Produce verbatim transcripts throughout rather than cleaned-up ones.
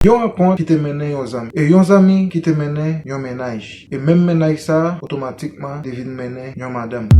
Yon rankont ki te mennen yon zanmi, e yon zanmi ki te mennen yon mennaj. E menm mennaj sa a, otomatikman, li vin mennen yon madanm.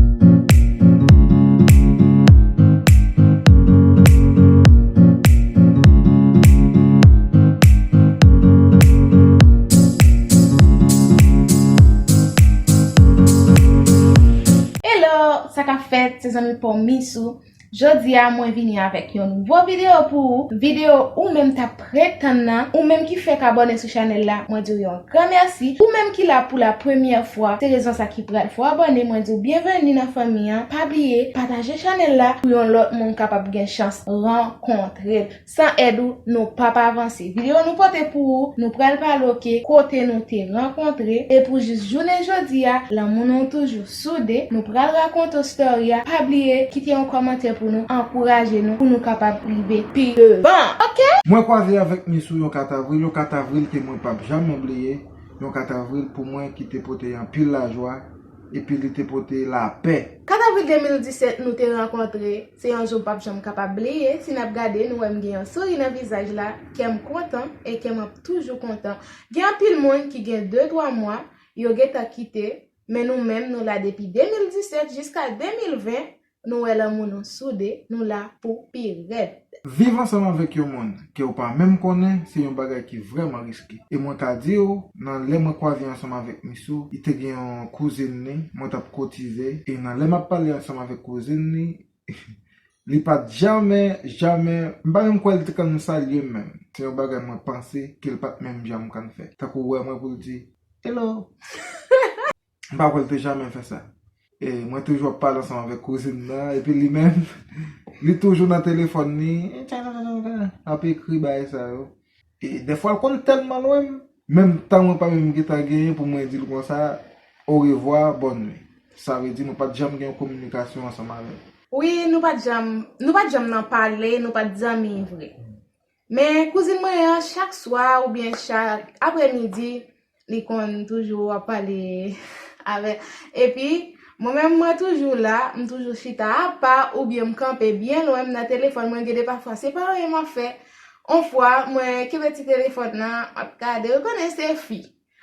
Hello, sa k ap fèt? Se zanmi pa w Misou. Jodi a, mwen vini avèk yon nouvo videyo pou ou. Videyo ou menm t ap ret tann nan. Ou menm ki fèk abòne sou chanèl la, mwen di w yon gran mèsi. Ou menm ki la pou la premyè fwa, se rezon sa ki pral fè w abòne, mwen di w byenveni nan fanmi an. Pa bliye, pataje chanèl la pou yon lòt moun kapab gen chans rankontre l. San èd ou, nou p ap avanse. Videyo nou pote pou ou, nou pral pale, oke, kote nou te rankontre. E pou jis jounen jodi a, lanmou nou toujou soude. Nou pral rakonte w story a. Pa bliye, kite yon kòmantè pou nou, ankouraje nou, pou nou kapab rive pi devan. Oke? Mwen kwaze avèk Misou yon kat avril, yon kat avril ke mwen p ap janmen bliye, yon kat avril pou mwen ki te pote anpil lajwa, epi li te pote lapè. Kat avril de mil disèt, nou te rankontre. Se yon jou m p ap janm kapab bliye. Si n ap gade, nou wè m gen yon souri nan vizaj la. Kè m kontan e kè m ap toujou kontan. Gen anpil moun ki gen de, twa mwa, yo gentan kite, men nou menm, nou la depi de mil disèt jiska de mil ven, nou wè lanmou nou soude, nou la pou pi rèd. Viv ansanm avèk yon moun ke w pa menm konnen, se yon bagay ki vrèman riske. E mwen ka di w, nan lè mwen kwaze ansanm avèk Misou, li te gen yon kouzin li, mwen t ap kotize, e nan lè m ap pale ansanm avèk kouzin li, li pa t jamè, jamè, m pa menm kwè li te konn salye m menm. Se yon bagay mwen panse ke l pa t menm janm konn fè. Tankou w wè mwen pou l di, "Hello." M pa kwè l te jamè fè sa. E mwen toujou ap pale ansanm avèk kouzin nan, epi li menm, li toujou nan telefòn li, ap ekri bagay sa yo. E dèfwa l konn tèlman lwen m, menm tan mwen pa menm gentan genyen pou mwen di l konsa, orevwa, bòn nwi. Sa vle di nou pa t janm gen yon kominikasyon ansanm avè l. Wi, nou pa t janm, nou pa t janm nan pale, nou pa t zanmi vre. Men kouzin mwen an, chak swa oubyen chak aprèmidi, li konn toujou ap pale avè. Epi, mwen menm, mwen toujou la, m toujou chita apa oubyen m kanpe byen lwen, m nan telefòn mwen, gen de pafwa, se pa anyen m ap fè. On fwa, mwen kenbe ti telefòn nan, m ap gade, ou konnen se fi.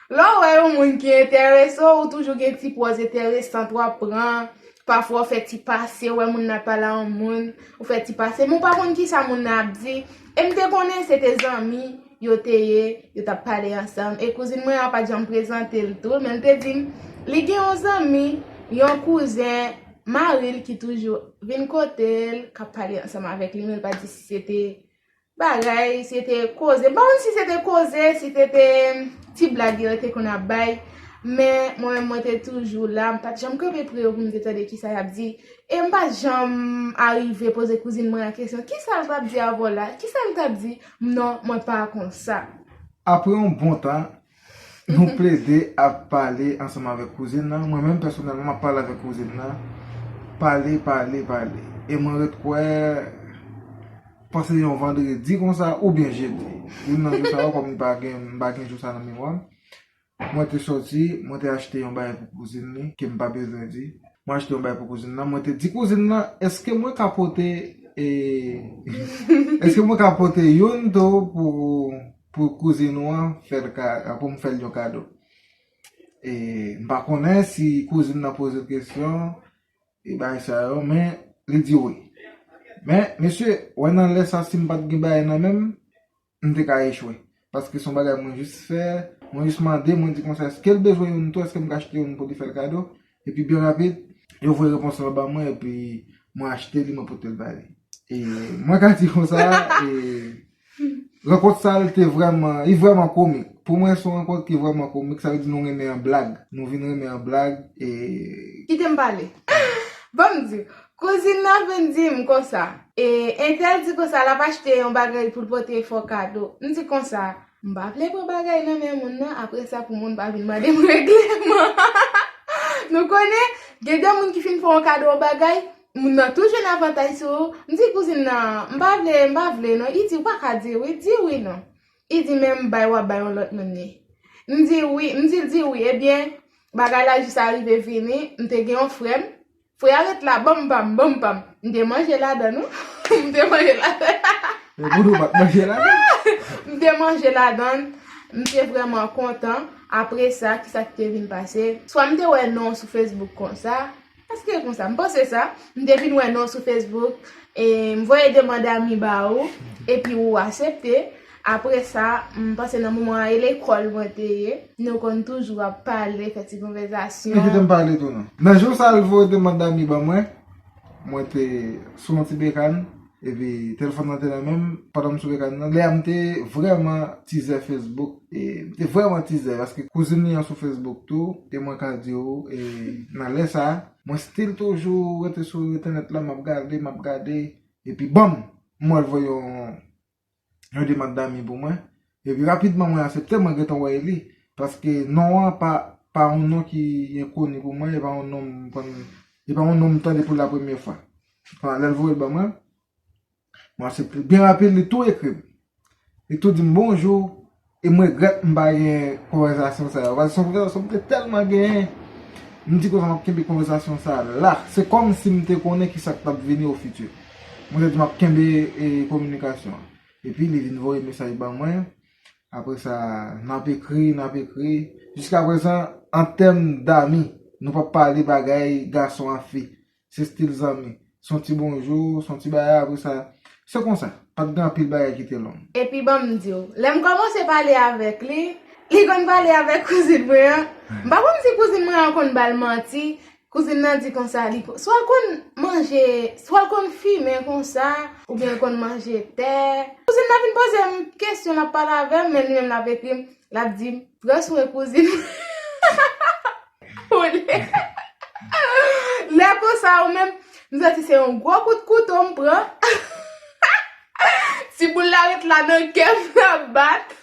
Lè w wè yon moun ki enterese w, ou toujou gen ti pòz enteresant w ap pran. Pafwa w fè ti pase, w wè moun nan ap pale a yon moun, ou fè ti pase, men w pa konn kisa moun nan ap di. E m te konnen se te zanmi yo te ye, yo t ap pale ansanm. E kouzin mwen an pa t janm prezante l tou, men l te di m, li gen yon zanmi, yon kouzen mari l ki toujou vin kote l, k ap pale ansanm avèk li, men l pa t di si se te bagay, si se te koze. M pa konn si se te koze, si se te ti blag yo te konn ap bay. Men mwen menm, mwen te toujou la. M pa t janm kanpe pre yo pou m te tande kisa y ap di. E m pa t janm arive poze kouzin mwen an kesyon, "Kisa l t ap di avè w la? Kisa l t ap di?" Non, mwen pa konsa. Apre yon bon tan, nou plede ap pale ansanm avèk kouzin nan. Mwen menm, pèsonèlman, m ap pale avèk kouzin nan. Pale, pale, pale. E mwen ret kwè, panse yon vandredi konsa, oubyen jedi. Youn nan jou sa yo, kòm li pa gen, m pa gen jou sa nan memwa m. Mwen te sòti, mwen te achte yon bagay pou kouzin li, ke m pa bezwen di. Mwen achte yon bagay pou kouzin nan. Mwen te di kouzin nan, "Èske mwen ka pote, e, èske mwen ka pote youn tou pou, pou kouzin ou an, fè l ka, pou m fè l yon kado?" E, m pa konnen si kouzin nan poze l kesyon, e bagay sa yo, men li di wi. Men, mesye, wè nan lè sa, si m pa t gen bagay nan men m, m te ka echwe. Paske se yon bagay mwen jis fè, mwen jis mande, mwen di konsa, èske l bezwen youn tou, èske m ka achte youn pou li fè l kado? Epi byen rapid, yo voye repons lan ba mwen, epi mwen achte li, mwen pote l ba li. E mwen ka di konsa, e rankont sa, li te vrèman, li vrèman komik. Pou mwen, se yon rankont ki vrèman komik, sa vle di nou renmen an blag. Nou vin renmen an blag, e kite m pale. Ban m di w, kouzin nan vin di m konsa, e, entèl di konsa, l ap achte yon bagay pou l pote fè w kado. M di konsa, m pa vle pran bagay nan men moun nan, apre sa pou moun pa vin mande m regleman. Nou konnen, gen de moun ki fin fè w kado yon bagay, moun nan tou jwenn avantaj sou ou. M di kouzin nan, "M pa vle, m pa vle non." Li di, "Ou pa ka di wi, di wi non." Li di, "Men m bay, w ap bay yon lòt moun li." M di, "Wi." M di l, "Di wi." Ebyen, bagay la jis arive vini, m te gen yon frè m. Frè a ret la, "Ban m pa m, ban m pa m." M te manje ladan l wi. M te manje ladan l. Men pou nou pa t manje ladan l. M te manje ladan l, m te vrèman kontan. Apre sa, kisa ki te vin pase? Swa m te wè non sou Facebook konsa, èske konsa? M panse sa, m te vin wè non sou Facebook, e m voye demann ami ba ou, epi ou aksepte. Apre sa, m panse nan moman an, e lekòl mwen te ye, nou konn toujou ap pale, fè ti konvèsasyon. Li kite m pale tou non. Nan jou sa, l voye demann ami ban mwen, mwen te sou yon ti bekàn, epi telefòn nan te nan men m, pandan m sou bekàn nan, lè a m te vrèman tizè Facebook, e m te vrèman tizè, paske kouzin li an sou Facebook tou, e mwen ka di w, e nan lè sa, mwen still toujou rete sou entènèt la, m ap gade, m ap gade, epi banm, m wè l voye yon yon demann dami pou mwen. Epi rapidman mwen aksepte, mwen gentan wè e li. Paske non an pa, pa yon non ki enkoni pou mwen, e pa yon non m konn, e pa yon non m tande pou la premyè fwa. Lè l voye l ban mwen, mwen aksepte. Byen rapid, li tou ekri m. Li tou di m bonjou, e m regrèt m pa gen konvèsasyon sa yo. Paske se yon konvèsasyon m te tèlman genyen. M di konsa m ap kenbe konvèsasyon sa la. Se kòmsi m te konnen ki sa k t ap vini o fiti. Mwen te di m ap kenbe e, kominikasyon an. Epi li vin voye mesaj ban mwen. Apre sa, n ap ekri, n ap ekri. Jiska prezan, an tèm dami, nou p ap pale bagay gason ak fi. Se stil zanmi. Se yon ti bonjou, se yon ti bagay, apre sa, se konsa. Pa t gen anpil bagay ki te long. Epi ban m di w, lè m kòmanse pale avèk li, li konn pale avèk kouzin mwen an. M pa konn si kouzin mwen an konn ba l manti, kouzin nan di konsa, li ko-, swa l konn manje, swa l konn fimen konsa, oubyen l konn manje tè. Kouzin nan vin poze m kesyon, l ap pale avè m, men li menm l ap ekri m, l ap di m, pran swen kouzin. Ou lè. Lè konsa, ou menm, m santi se yon gwo kout kouto m pran. Ti boul la ret la nan kè m, l ap bat.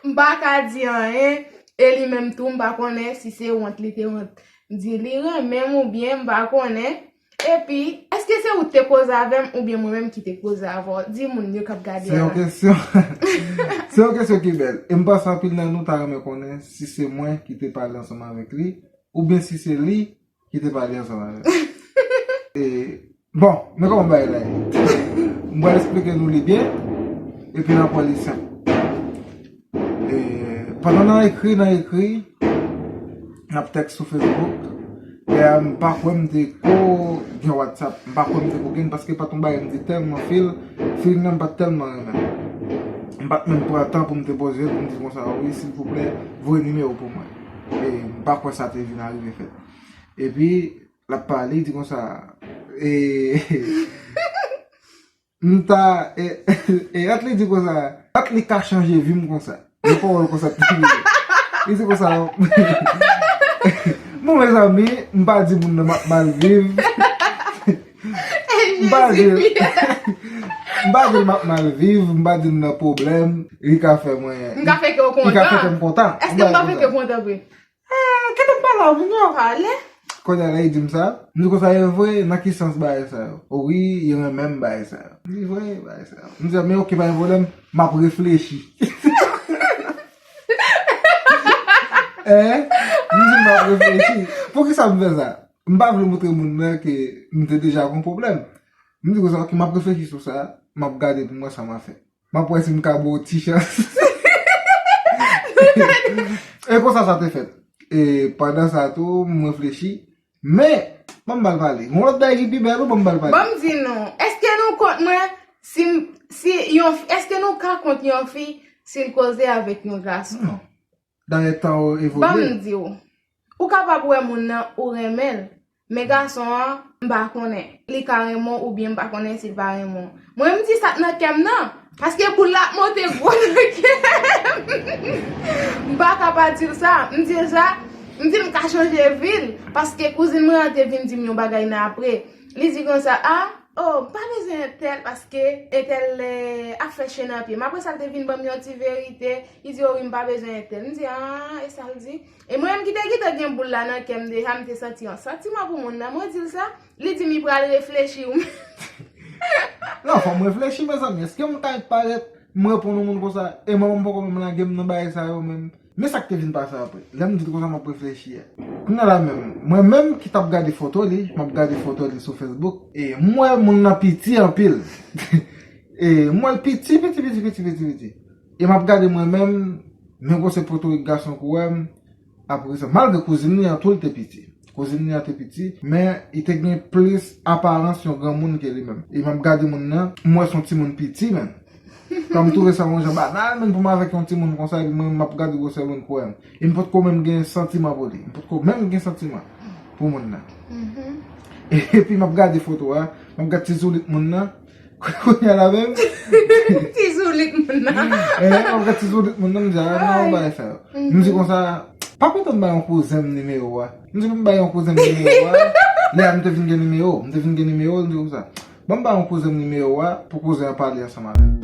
M pa ka di anyen. E li menm tou, m pa konnen si se wont li te wont. Di li renmen m oubyen m pa konnen. Epi, èske se ou te koze avè m oubyen mwen menm ki te koze avè w? Di moun yo k ap gade a. Se yon kesyon. Se yon kesyon ki bèl. E m panse anpil nan nou ta renmen konnen si se mwen ki te pale ansanm avèk li, oubyen si se li ki te pale ansanm avè m. E, bon, men kòman bagay la ye? M pral eksplike nou li byen, epi n ap wè li senp. E, pandan n ap ekri, n ap ekri, n ap tèks sou Facebook, lè a m pa kwè m te ko gen WhatsApp, m pa kwè m te ko gen, paske pa t yon bagay m te tèlman fil, feeling nan m pa t tèlman renmen. M pa t menm pran tan pou m te poze l, pou m di konsa, wi, silvouplè, voye nimewo pou mwen. E m pa kwè sa te vin arive fèt. Epi, l ap pale, li di konsa, e, m ta, e, e, ant li di konsa, ant li ka chanje vi m konsa. Yon pawòl konsa ki rive. Li di konsa, bon, mezanmi, m pa di moun nan m ap mal viv. M pa di, m pa di l m ap mal viv, m pa di l nan pwoblèm. Li ka fè mwen, m ka fè ke w kontan. Li ka fè ke m kontan. Èske m pa fè ke w kontan vre? Ah, kite m pale avè w, non. Pale. Kounye a la, li di m sa. M di konsa, e vre, nan ki sans bagay sa yo? O wi, li renmen m bagay sa yo. M di vre, bagay sa yo. M di, men oke, pa gen pwoblèm, m ap reflechi. Hein? M di, m ap reflechi. Poukisa m fè sa? M pa vle montre moun nan ke m te deja gon pwoblèm. M di konsa, oke, m ap reflechi sou sa, m ap gade pou m wè sa m a fè. M ap wè si m ka ba w ti chans. E konsa sa te fèt. E pandan sa tou, m reflechi. Men, ban m ba l pale. Gon lòt bagay ki pi bèl ou ban m ba l pale. Ban m di nou, èske nou kont mwen, si m, si yon, èske nou ka kont yon fi si l koze avèk yon gason? Non. Dayè tan yo evolye. Ban m di w, ou kapab wè moun nan ou renmen l, men gason an, m pa konnen. Li ka renmen w oubyen m pa konnen si l pa renmen w. Mwen, m di sa k nan kè m nan, paske boul la ap monte gwo nan kè m. M pa ka pa di l sa. M di l sa, m di l m ka chanje vi l, paske kouzin mwen an te vin di m yon bagay nan apre. Li di konsa, a, oh, m pa bezwen entèl, paske entèl, eh, ap fè chen nan pye m. Apre sa, l te vin ban m yon ti verite. Li di, oh wi, m pa bezwen entèl. M di, a, e sa l di? E mwen menm ki te gentan gen boul la nan kè m deja, m te santi yon santiman pou moun nan. Mwen di l sa, li di m li pral reflechi ou menm. Non, fò m reflechi, mezanmi. Èske m ka parèt, m reponn yon moun konsa, e mwen menm poko menm lage m nan bagay sa yo menm? Men sa k te vin pase apre. Lè m di l konsa, m ap reflechi a. Kounye a la menm, mwen menm ki t ap gade foto li, m ap gade foto li sou Facebook, e m wè moun nan piti anpil. E m wè l piti, piti, piti, piti, piti, piti. E m ap gade mwen menm, men gwosè potorik gason k wè m. Apre sa, malgre kouzin li an tou, li te piti. Kouzin li an te piti, men li te gen plis aparans yon granmoun ke li menm. E m ap gade moun nan, m wè se yon timoun piti, menm. Kan m twouve sa yon jan banal, menm pou m avèk yon timoun konsa, epi mwen, m ap gade gwosè moun k wè m. E m potko menm gen santiman pou li. M potko menm gen santiman pou moun nan. Epi m ap gade foto a, m ap gade ti zoulit moun nan. Kounye a la menm. Ti zoulit moun nan. E, m ap gade ti zoulit moun nan, m di, a, nan yon bagay fè. M di konsa, pa kontan m bay yon kouzen m nimewo a. M di pou m bay yon kouzen m nimewo a. Lè a m te vin gen nimewo, m te vin gen nimewo, m di konsa. Ban m bay yon kouzen m nimewo a, pou kouzen an pale ansanm avè m.